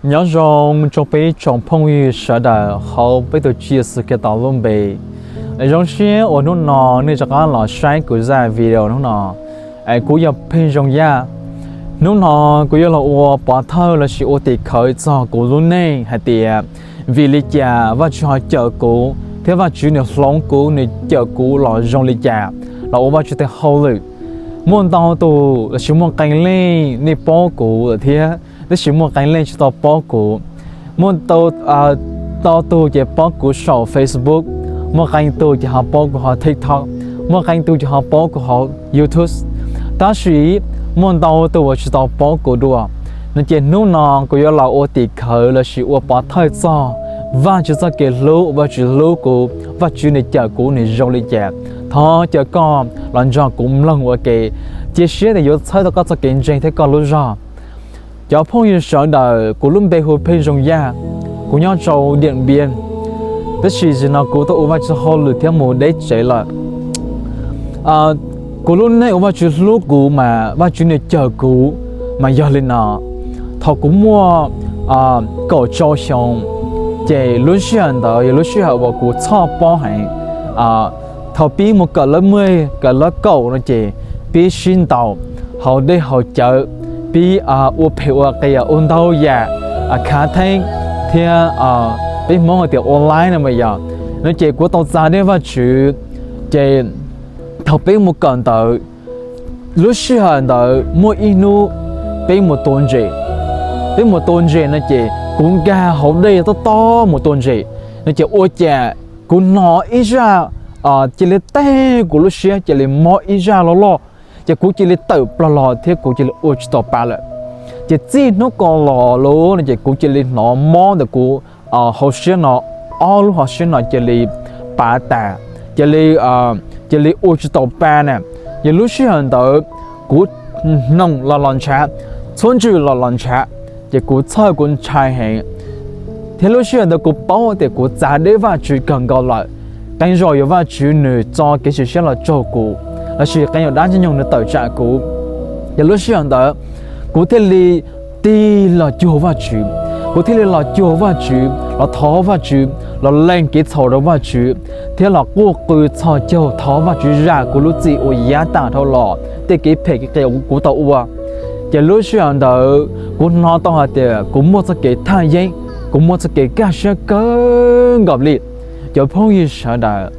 Nyob zoo rau peb tsoom phooj ywg sawv daws hauv peb tus Tswv Yexus Khetos lub npe. Zoo siab uas hnub no nej rov qab los saib kuv zaj video hnub no. Kuv yog Pheej Zoo Yaj. Hnub no kuv yuav los ua pov thawj lossis ua tim khawv txog kuv lub neej hais tias vim li cas Vajtswv ho cawm kuv thiab Vajtswv nws hloov kuv, nws cawm kuv los zoo li cas los ua Vajtswv tes hauj lwm. Muaj ntau tus lossis muaj qee leej nej paub kuv lawm thiab, tab sis muaj qee leej tsis tau paub kuv. Muaj ntau tus ces paub kuv saum Facebook, muaj qee tus ces ho paub kuv hauv TikTok, muaj qee tus ces ho paub kuv hauv YouTube. Tab sis muaj ntau tus uas tsis tau paub kuv dua no ces hnub no kuv yuav los ua tim khawv lossis ua pov thawj txog Vajtswv txoj kev hlub uas Vajtswv hlub kuv, Vajtswv nws cawm kuv nws zoo li cas. Thov caw koj los nrog kuv mloog ua ke, cia siab tias yuav txhawb tau koj txoj kev ntseeg thiab koj lub zog. Cov phooj ywg sawv daws, kuv lub npe hu Pheej Zoo Yaj, kuv nyob rau Diam Npiab, tab sis tam sim no kuv tau ua Vajtswv hauj lwm thiab mus deb tsev lawm. Kuv lub neej uas Vajtswv hlub kuv mas Vajtswv nws cawm kuv mas yog li no. Thaum kuv muaj kaum rau xyoo, ces lub sij hawm ntawd yog lub sij hawm uas kuv txhoj pob heev. Thaum pib mus kawm lab mej kawm lab kaum no ces pib sib ntaus hauv dej hauv cawv, pib ua phem ua qias ua ntau yam khav theeb thiab peb Hmoob hais tias online no mas yog no ces kuv tau txav deb Vajtswv. Ces thaum peb mus kawm ntawd, lub sij hawm ntawd muaj ib hnub peb mus tua ntses. Peb mus tua ntses no ces kuv nkag hauv dej tob tob mus tua ntses no ces ua cas kuv hnov ib zaj cia li teg kuv lub siab cia li mob ib zaj loj loj, ces kuv cia li tawm plaws los thiab kuv cia li ua tsis tau pa lawm. Ces txij hnub ko los lawm no ces kuv cia li hnov mob ntawm kuv hauv siab no, ob lub hauv siab no cia li pav tas, cia li cia li ua tsis tau pa na. Ces lub sij hawm ntawd kuv hnoos los los ntshav, txhuab ntswg los los ntshav, ces kuv txhawj kuv ntshai heev. Thiab lub sij hawm ntawd kuv paub tias kuv txav deb Vajtswv kawg nkaus lawm, qee zaum yuav Vajtswv nws tso kev sim siab los raug kuv, lossis qee zaum dab ntxwg nyoog nws tawm tsam kuv. Ces lub sij hawm ntawd kuv thiaj li tig los cuag Vajtswv, kuv thiaj li los cuag Vajtswv, los thov Vajtswv, los lees kev txhaum rau Vajtswv, thiab los quaj qw txhos caug thov Vajtswv zam kuv lub txim uas yav tag dhau los, tej kev phem kev qias kuv tau ua. Ces lub sij hawm ntawd kuv hnov tau hais tias kuv muaj txoj kev thaj yeeb, kuv muaj txoj kev kaj siab kawg nkaus li. Cov phooj ywg sawv daws,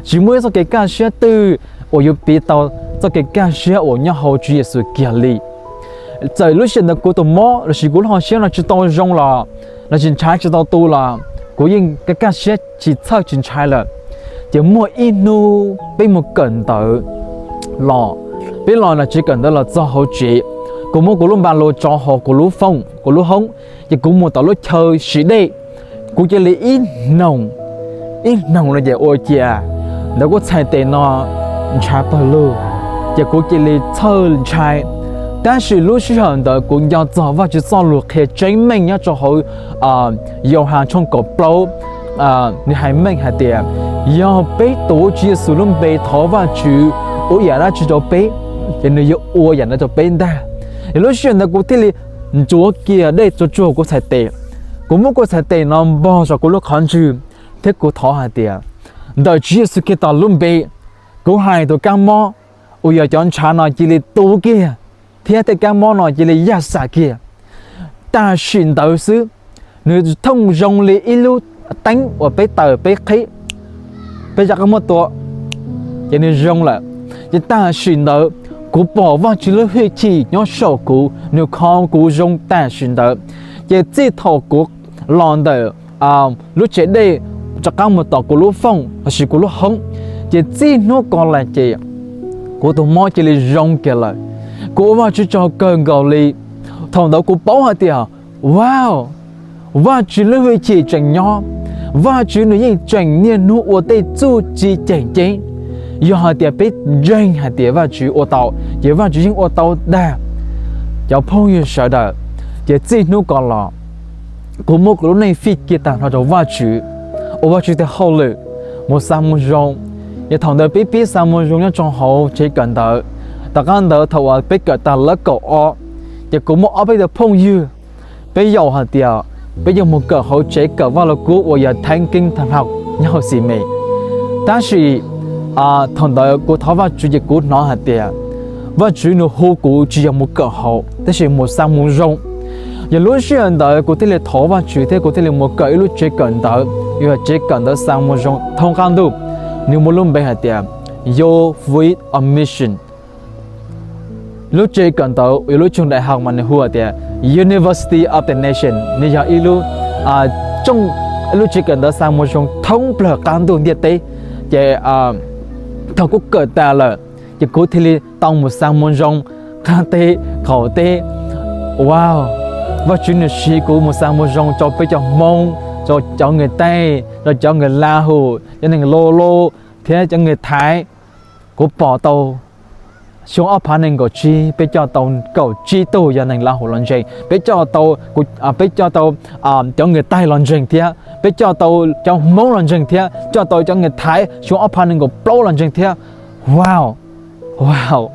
tsis muaj ib txoj kev kaj siab twg uas yuav piv tau txoj kev kaj siab uas nyob hauv Tswv Yexus kiag li. Txawm lub sij hawm ntawd kuv tus mob lossis kuv lub hauv siab no tsis tau zoo los, lossis ntshav tsis tau tu los, kuv yeej kaj kaj siab tsis txhawj tsis ntshai lawm. Ces muaj ib hnub peb mus kawm ntawv los, peb los no tsis kawm ntawv los txog hauv tsev, kuv muab kuv lub npa lus tso hauv kuv lub fooj kuv lub hoob, ces kuv mus tom lub chaw sim dej, kuv cia li ib hnoos, ib hnoos no ces ua ciav ntawd kuv txhais tes no ntshav pawg lug, ces kuv cia li txhawj ntshai. Tab sis lub sij hawm ntawd kuv nco txog Vajtswv txoj lus qhia tseeb meej nyob rau hauv Yauhas tshooj kaum plaub, nws hais meej hais tias yog peb tuav Tswv Yexus lub npe thov Vajtswv ua yam dab tsi rau peb, ces nws yuav ua yam ntawd rau peb ntag. Es lub sij hawm ntawd kuv thiaj li ntxuav kiag dej tsuag tsuag kuv txhais tes, kuv muab kuv txhais tes no npog saum kuv lub qhov ntswg, thiab kuv thov hais tias, ntawm Tswv Yexus Khetos lub npe, kuv hais tus kab mob uas yog cov ntshav no cia li tu kiag, thiab tej kab mob no cia li yaj xam kiag. Tam sim ntawd xwb, nws thooj zoo li ib lub teeb uas peb taws peb qhib, peb rov qab muab tua, ces nws zoo lawm. Ces tam sim ntawd kuv pom Vajtswv lub hwj chim nyob saum kuv, nws kho kuv zoo tam sim ntawd. Ces txij thaum kuv los ntawm lub tsev dej rov qab mus tom kuv lub fooj lossis kuv lub hoob, ces txij hnub ko los ces kuv tus mob cia li zoo kiag lawm. Kuv ua Vajtswv tsaug kawg nkaus li. Thaum ntawd kuv paub hais tias, wow, Vajtswv lub hwj chim tseem nyob, Vajtswv nws yeej tseem niaj hnub ua tej txuj ci ceem ceeb. Yog hais tias peb ntseeg hais tias Vajtswv ua tau, ces Vajtswv yeej ua tau dag. Cov phooj ywg sawv daws, ces txij hnub ko los, kuv muab kuv lub neej fij kiag tag nrho rau Vajtswv, ua Vajtswv tes hauj lwm, mus xa moo zoo. Ces thaum ntawd peb pib xa moo zoo nyob rau hauv tsev kawm ntawv. Tom qab ntawd thaum uas peb kawm tag lab kaum ob, ces kuv muaj ob peb tug phooj ywg, peb yaum hais tias peb yuav mus kawm hauv tsev kawm Vaj Lug Kub uas yog Thánh Kinh Thần học nyob hauv Xi Mes. Tab sis thaum ntawd kuv thov Vajtswv ces kuv hnov hais tias Vajtswv nws hu kuv tsis yog mus kawm hauv, tab sis mus xa moo zoo. Yog lub sij hawm ntawd kuv thiaj li thov Vajtswv thiab kuv thiaj li mus kawm ib lub tsev kawm ntawv, yog tsev kawm ntawv xa moo zoo thoob qab ntuj. Nws muaj lub npe hais tias Your Voice of Mission. Lub tsev kawm ntawv yog lub trường đại học mas nws hu hais tias University of the Nation, nws yog ib lub, ib lub tsev kawm ntawv xa moo zoo thoob plaws qab ntuj ntiaj teb. Ces thaum kuv kawm tas lawm ces kuv thiaj li tau mus xa moo zoo qab teb qaum teb. Wow, Vajtswv nws siv kuv mus xa moo zoo rau peb cov Hmoob, rau cov nws Taig, rau cov nws Las Hus, cov neeg Lu Lu thiab cov nws Thaiv. Kuv pom tau xyoo ob phav nees nkaum tsib peb coj tau kaum tsib tug yog neeg Las Hus los ntseeg, peb coj tau, peb coj tau cov nws Taig los ntseeg thiab, peb coj tau cov Hmoob los ntseeg thiab, coj tau cov nws Thaiv xyoo ob phav nees nkaum plaub los ntseeg thiab. Wow, wow,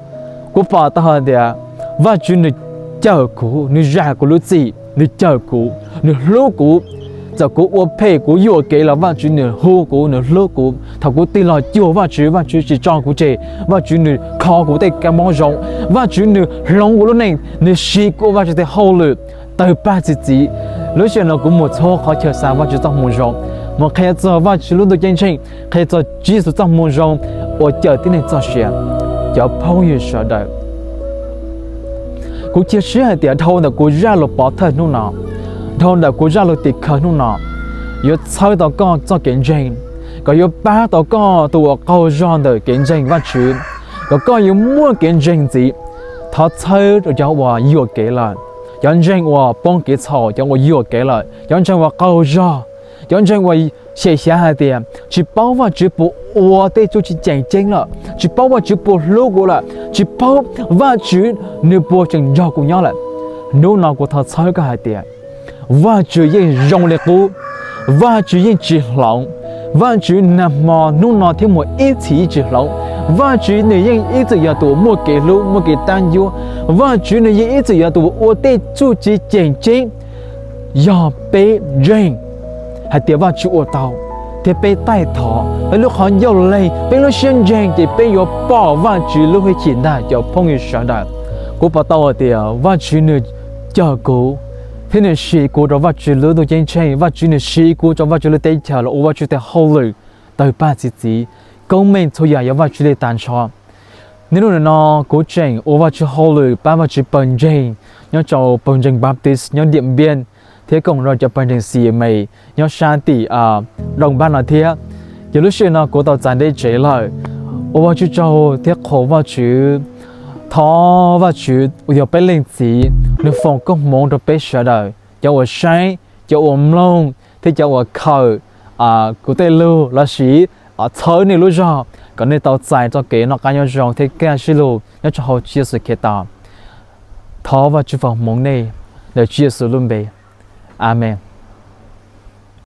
kuv pom tau hais tias Vajtswv nws cawm kuv, nws zam kuv lub txim, nws cawm kuv, nws hlub kuv. Txawm kuv ua phem kuv yuam kev los Vajtswv nws hu kuv, nws hlub kuv. Thaum kuv tig los cuag Vajtswv, Vajtswv tsis tso kuv tseg, Vajtswv nws kho kuv tej kab mob zoo, Vajtswv nws hloov kuv lub neej, nws siv kuv ua Vajtswv tes hauj lwm tawg paj txi txiv. Lub sij hawm no kuv mus txhua qhov chaw xa Vajtswv txoj moo zoo, mus qhia txog Vajtswv lub ntuj ceeb tsheej, qhia txog Tswv Yexus txoj moo zoo uas cawm tib neeg txoj sia. Cov phooj ywg sawv daws, kuv cia siab hais tias dhau ntawm kuv zaj lus pov thawj hnub no, dhau ntawm kuv zaj lus tim khawv hnub no, yuav txhawb tau koj txoj kev ntseeg, kom yuav pab tau koj tus uas qaug zog ntawm kev ntseeg Vajtswv, kom koj yuav muaj kev ntseeg ntxiv. Thov txhawb rau cov uas yuam kev lawm, cov ntseeg uas poob kev txhaum, cov uas yuam kev lawm, cov ntseeg uas qaug zog, cov ntseeg uas xyem xyav hais tias tsis paub Vajtswv puas ua tej txuj ci tseem ceeb lawm, tsis paub Vajtswv puas hlub kuv lawm, tsis paub Vajtswv nws puas tseem nrog kuv nyob lawm. Hnub no kuv thov txhawb koj hais tias Vajtswv yeej zoo li qub, Vajtswv yeej tsis hloov, Vajtswv nag hmo hnub no thiab mus ib txhis yeej tsis hloov. Vajtswv nws yeej ib txwm yog tus uas muaj kev hlub muaj kev tab ncuab, Vajtswv nws yeej ib txwm yog tus uas ua tej txuj ci tseem ceeb. Yog peb ntseeg hais tias Vajtswv ua tau, thiab peb taij thov, peb lub qhov ncauj leeg, peb lub siab ntseeg ces peb yuav pom Vajtswv lub hwj chim ntag cov phooj ywg sawv daws. Kuv pom tau hais tias Vajtswv nws cawm kuv, thiab nws siv kuv rau Vajtswv lub ntuj ceeb tsheej, Vajtswv nws siv kuv rau Vajtswv lub teb chaws los ua Vajtswv tes hauj lwm tawg paj txi txiv. Koob meej txhua yam yog Vajtswv li tag nrho. Niaj hnub no kuv tseem ua Vajtswv hauj lwm pab Vajtswv pawg ntseeg nyob rau pawg ntseeg Baptist nyob Điện Biên, thiab koom rau cov pawg ntseeg C M A nyob sab tim Đông Bắc no thiab. Ces lub sij hawm no kuv tau txais ntev tsev lawm, ua Vajtswv tsaug thiab qhuas Vajtswv. Thov Vajtswv uas yog peb leej txiv nws foom koob hmoov rau peb sawv daws, cov uas saib, cov uas mloog thiab cov uas khaws kuv tej lug lossis txhawb nej lub zog kom nej tau txais txoj kev noj qab nyob zoo thiab kaj siab lug nyob rau hauv Tswv Yexus Khetos. Thov Vajtswv foom hmoov nej ntawm Tswv Yexus lub npe. Amees.